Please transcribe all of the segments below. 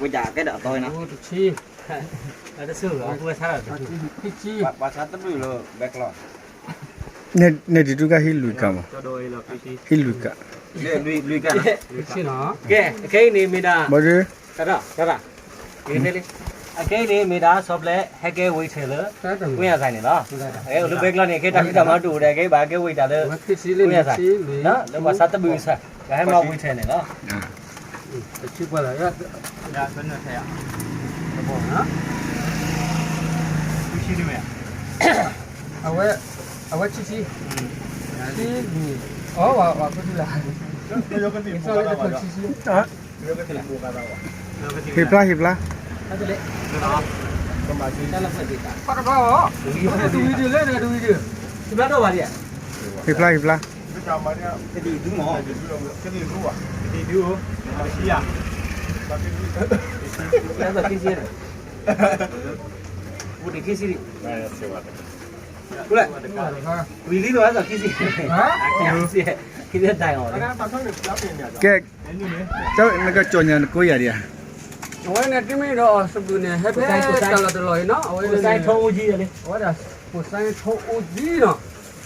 ဝဲဒၣ်ကဲဒီးအသီဝဲနီၤ, တဆံ, တဆံ, ပှၤဆါတဘျုးလၢဘဲကျီၢ်, န့ၣ်ဒုးဒူကါဟံးလွံၢ်ကးမး, ဟံးလွံၢ်ကး, လွံၢ်ကး, ကဲ, အခဲအံၤန့ၣ်မ့ၢ်ဒၣ်, ဘၣ်ဒီး, တၢ်တၢ်, အခဲအံၤန့ၣ်မ့ၢ်ဒၣ်ဆီဖျဲဟဲကဲ waiter လၢ ကွံာ်ယၤစၢ်န့ၣ်လီၤ, လၢဘဲကျီၢ်န့ၣ် ကဲတၢ်ဖံးတၢ်မၤတအိၣ်ဒီး ကဲဘၣ်ကဲ waiter လၢ ကွံာ်ယၤစၢ်, လၢပှၤဆါတဘျုးစၢ်, ကဟဲမၤ waiter န့ၣ်လီၤ. အဝဲ, အဝဲဆံဆံ, ဆံလံ, အဝဲ, ဝဲ, ဝဲ, ဆံဆံ, ဟ့ၣ်ဖျါ ဟ့ၣ်ဖျါ, တဝံၤဒုးလၢတဝံၤဒုး, ဟ့ၣ်ဖျါ ဟ့ၣ်ဖျါ, ဝံၤလံလီၤအသိးခံဆံ, ကဲ, နကကၠီၣ်ညါနကိးယၤဒံးဧါ, အဝဲန့ၣ်တမ့ၢ်ဒီးအီၤစဘူၣ်န့ၣ် ဟဲဖဲတၢ်လီၢ်တလီၢ်အံၤနီၤ, အဝဲန့ၣ်, အဝဲဒၣ်, ဖိစါထိအိၣ်ကံနီၤ,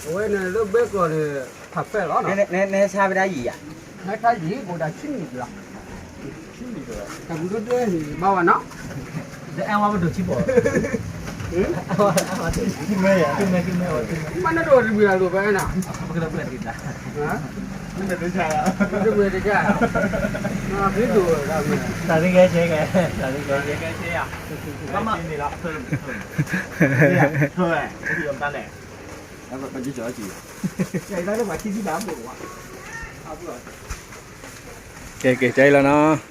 အဝဲန့ၣ်လၢဘဲကျီၢ်န့ၣ် perfect လီၤနီၤ, နဟဲဆါဝဲဒၣ်ယံာ်ဧါ, နဟဲဆါယံာ်အိၣ်ဒၣ်ဆံနံၣ်လီၤ, တၢ်ပူၤဒိၣ်ဒိၣ်န့ၣ်ဘၣ်ဝဲနီၤ, ဒီးအဲၣ်ဝဲပဒိၣ်ဆံးဖိ, မ့ၢ်နဒိၣ်တမံၤလၢ်လိာ်ဖဲနၤ, တမံၤတကဲ, တၢ်ဂ့ၤဂဲၤဆဲဂဲၤ, တၢ်ဂ့ၤဂဲၤဆဲ, ကဲကဲ ကဲလီၤနီၤ.